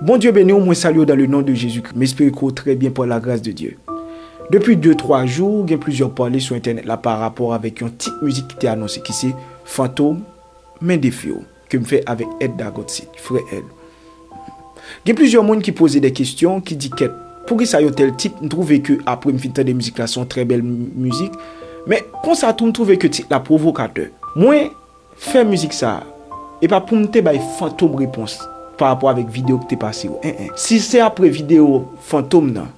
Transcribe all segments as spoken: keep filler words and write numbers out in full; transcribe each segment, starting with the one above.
Bondye beni w, mwen salye w dans le nom de Jésus-Christ. M espere ke w trè byen par la grâce de Dieu. Depi de twa jou, gen plizyè pale sou entènèt la pa rapò avèk yon tit mizik ki te anonse, ki se Fantom, Men Defi w, ke m fè avèk Ed Dagot Seed, frè Ed. Gen plizyè moun ki poze de kesyon, ki di, kèt, poukisa yon tèl tit? M twouve ke apre m fin tande mizik la, se yon trè bèl m-, mizik. Men, konsa tou, m twouve ke tit la pwovokatè. Mwen, fè mizik sa a, e pa pou m te bay Fantom repons pa rapò avèk videyo ki te pase yo. En, en. Si se apre videyo Fantom nan,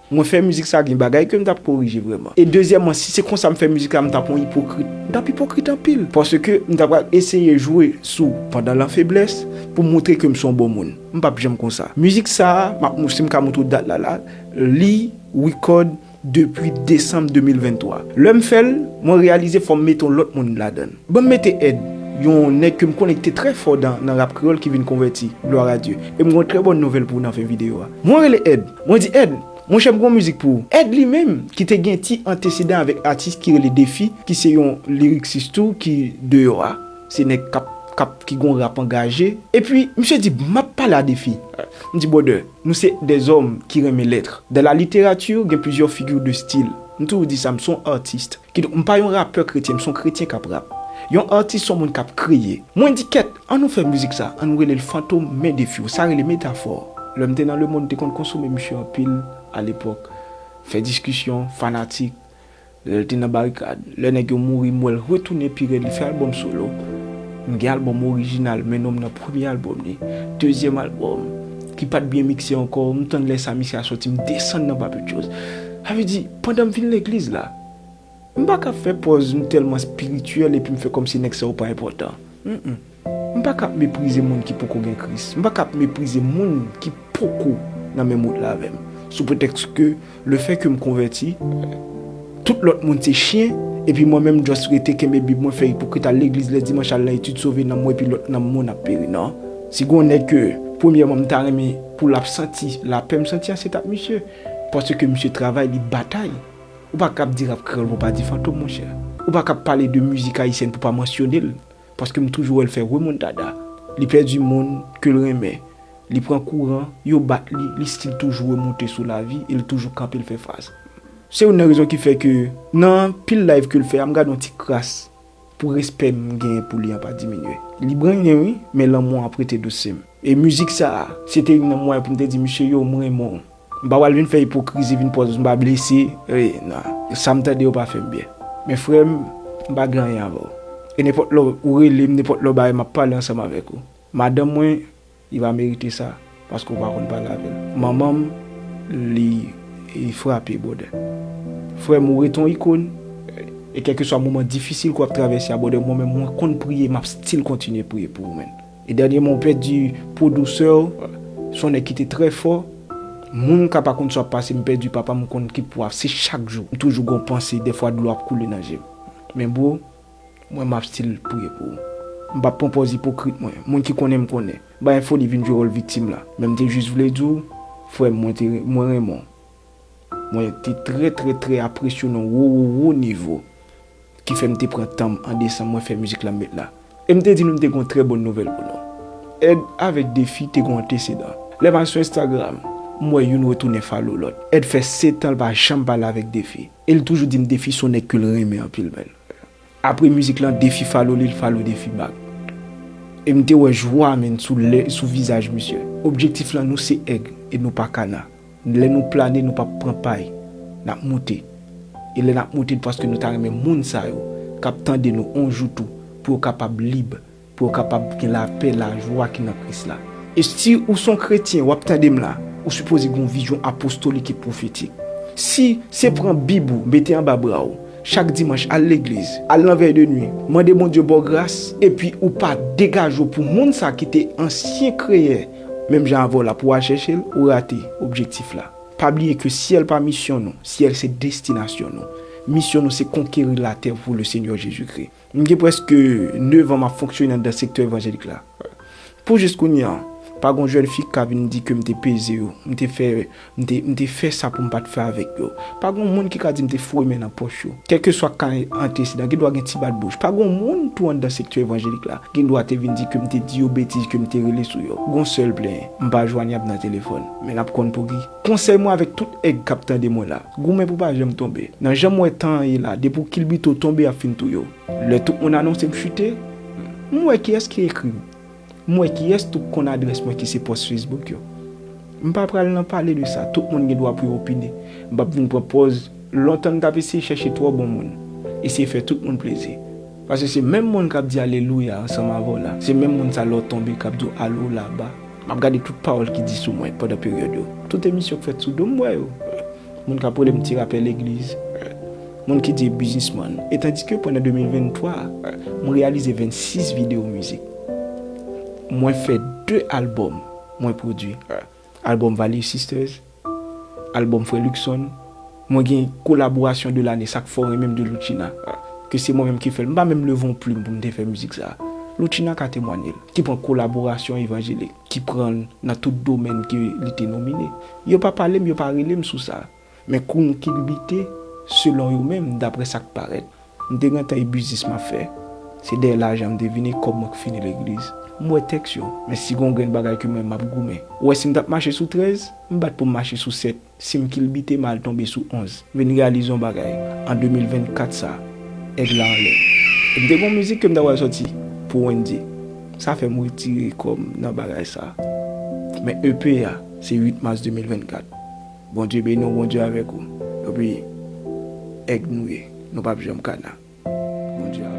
mwen fè mizik sa a, gen bagay ke m t ap korije vrèman. E dezyèmman, si se konsa m fè mizik la, m t ap yon ipokrit. M t ap ipokrit anpil. Paske m t ap eseye jwe sou pandan lanfeblès pou m montre ke m se yon bon moun. M p ap janm konsa. Mizik sa a, m ap, si m ka montre w dat la la, li record depi desanm de mil venntwa. Lè m fè l, mwen reyalize fò m mete yon lòt moun ladan l. Ban m mete Ed, yon nèg ke m konnen ki te trè fò nan, nan rap kreyòl ki vin konvèti, glwa a Dye. E m gen yon trè bòn nouvèl pou w nan fen videyo a. Mwen rele Ed. Mwen di, Ed, monchè, m gen yon mizik pou ou. Ed li menm, ki te gen ti antesedan avèk atis ki rele Defi, ki se yon liriksis tou ki deyò a. Se nèg k ap, k ap, ki gon rap angaje. Epi, misye di, m ap pale a Defi. M di, brother, nou se des hommes ki renmen lèt. Dans la littérature, gen plizyè figure de style. M toujou di sa, m se yon atis. Kidonk, m pa yon rapè kretyen, m se yon kretyen k ap rap. Yon atis se yon moun k ap kreye. Mwen di, kèt, ann nou fè mizik sa, ann nou rele l Fantom Men Defi w. Sa rele metafò. Lè m te nan lemonn, m te konn konsome misye anpil alepòk. Fè diskisyon, fanatik. Lè l te nan barikad, lè nèg yo mouri, m wè l retounen pi rèd, li fè albòm solo. M gen albòm orijinal, men non m nan premye albòm li. Dezyèm albòm, ki pa t byen mikse ankò, m tann lè sa misye a sòti, m desann nan Papitchos. Sa vle di, pandan m vin legliz la, m pa ka fè pòz m tèlman espirityèl epi m fè kòmsi nèg sa yo pa enpòtan. Mm, mm. M pa ka ap meprize moun ki poko gen Kris. M pa ka ap meprize moun ki poko nan menm wout la avè m. Sou pretèks ke lefètke m konvèti, tout lòt moun se chen, epi mwen menm m just rete kenbe Bib mwen, fè ipokrit, al legliz lè dimanch, al nan etid, sove nanm mwen, epi lòt nanm mwen ap peri. Non. Si gon nèg ke, premyèman, m ta renmen pou l ap santi lapè m santi an, se t ap misye. Paske misye travay, li batay. Ou pa ka ap di rap kreyòl pou w pa di Fantom, monchè. Ou pa ka ap pale de mizik ayisyèn pou w pa mansyone l. Paske m toujou wè l fè remontada. Li pèdi moun ke l renmen. Li pran kouran, yo bat li, li still toujou remonte sou lavi e l toujou kanpe, l fè fas. Se youn nan rezon ki fè ke nan anpil live ke l fè a, m gade yon ti kras pou respè m genyen pou li an pa diminye. Li brennen wi, men lanmou an ap rete dous, se m. E mizik sa a, se te youn nan mwayen pou m te di misye, yo, m renmen w. M pa pral vin fè ipokrizi, vin pòz m pa blese. Wi, non. Sa m tande yo pa fè m byen. Men frè m, m pa gen anyen avè w. E nenpòt lè w rele m, nenpòt lè w bagay, m ap pale ansanm avèk ou. Madanm mwen, li pa merite sa, paske w pa konn pale avè l. Manman m, li, li frape, brother. Frè m, ou rete yon ikòn. E kèlkeswa moman difisil ke w ap travèse a, brother, mwen menm, mwen konn priye, m ap still kontinye priye pou ou, man. E dènyèman, ou pèdi pwodiktè w, se yon nèg ki te trè fò. Moun ka pa konn sa w ap pase, m pèdi papa m, m konn ki pwa, se chak jou. M toujou gon panse, dèfwa dlo ap koule nan je m. Men bro, mwen m ap still priye pou ou. M p ap pran pòz ipokrit mwen. Moun ki konnen m konnen. M pa gen foli vin jwe wòl viktim la. Men m te jis vle di w, frè m, mwen te, mwen renmen w. Mwen te trè, trè, trè apresye w nan wo, wo, wo nivo. Ki fè m te pran tan m an desanm, mwen fè mizik la m met la. E m te di nou m te gen yon trè bòn nouvèl pou nou. Ed avèk Defi te gen yon antesedan. Lè m al sou Instagram, m wè youn retounen follow lòt. Ed fè sèt an l pa janm pale avèk Defi. E l toujou di m Defi se yon nèg ke l renmen anpil, man. Apre mizik lan, Defi follow li, l follow Defi back. E m te wè jwa, man, sou lè, sou vizaj misye. Objektif lan, nou se èg e nou pa kana. Lè nou plane, nou p ap pran pay. N ap moute. E lè n ap moute, paske nou ta renmen moun sa yo k ap tande nou yon jou tou, pou yo kapab lib, pou yo kapab gen lapè, lajwa ki nan Kris la. E si ou se yon kretyen, w ap tande m la, ou sipoze gen yon vizyon apostolik e pwofetik. Si se pran Bib ou, mete anba bra w, chak dimanch, al legliz, al nan vèy de nwi, mande Bondye ba w gras, epi ou pa degaje w pou moun sa ki te ansyen kreyè, menm jan avè w la pou w al chèche l, ou rate objektif la. Pa bliye ke syèl pa misyon nou, syèl se destinasyon nou. Misyon nou se konkeri latè pou le Senyè Jezikri. M gen prèske nèf an m ap fonksyone anndan sektè evanjelik la. Pou jis kounye a, Pa gon jèn fi k ka vin di ke m te peze yo, m te fè, m te, m te fè sa pou m pa t fè avèk yo. Pa gon moun ki ka di m te foure men nan pòch yo. Kèlkeswa ka antesidan, gen dwa gen ti bat bouch. Pa gon moun tou anndan sektè evanjelik la gen dwa te vin di ke m te di yo betiz, ke m te rele sou yo. Gon sèl plenyen, m pa jwanyab nan telefòn. Men n ap konn pou ki. Konsèy mwen avèk tout èg k ap tande mwen la, goumen pou pa janm tonbe. Nan jan m wè tan an ye la, depi w kilbite w tonbe, y ap fin touye w. Lè tout moun anonse m chite, m wè kiyès ki ekri m. M wè kiyès tou k konn adrès mwen ki se pòs Facebook yo. M pa pral nan pale de sa, tout moun gen dwa pou yo opine. M p ap vin pran pòz lontan m t ap eseye chèche twò bon moun, eseye fè tout moun plezi. Paske se menm moun k ap di alelouya ansanm avè w la, se menm moun sa lè w tonbe k ap di w alo laba. M ap gade tout pawòl ki di sou mwen pandan peryòd yo. Tout emisyon k fèt sou do m, m wè yo. Moun k ap rele m ti rapè legliz. Moun ki di biznismann. E tandike pandan de mil venntwa, m reyalize vennsis videyo mizik. Mwen fè de albòm mwen pwodui. Albòm Valley Sisters, albòm Frè Luckson. Mwen gen kolaborasyon de lane, sa k fè w renmen m, de Loutchina. Ke se mwen menm ki fè l. M pa menm leve yon plim pou m te fè mizik sa. Loutchina ka temwanye l. Ki pran kolaborasyon evanjelik, ki pran l nan tout domèn ke li te nomine. Yo pa pale m, yo pa rele m sou sa. Men kou m kilbite, selon yo menm, daprè sa k parèt. M te gentan e biznis m ap fè. Se dèyè lajan m te vini, kòb mwen k fini legliz. M wè tèks yo, men si gon grenn bagay ke mwen m ap goumen. Ou wè si m t ap mache sou trèz, m bat pou m mache sou sèt. Si m kilbite, m al tonbe sou onz. Vin reyalize yon bagay, an de mil vennkat sa, èg la anlè. E m te gon mizik ke m ta pral sòti pou Wendy. Sa fè m retire kò m nan bagay sa. Men E P a, se uit mas de mil vennkat. Bondye beni w, Bondye avèk ou. Epi, èg nou ye, nou p ap janm kana. Bondye avèk ou.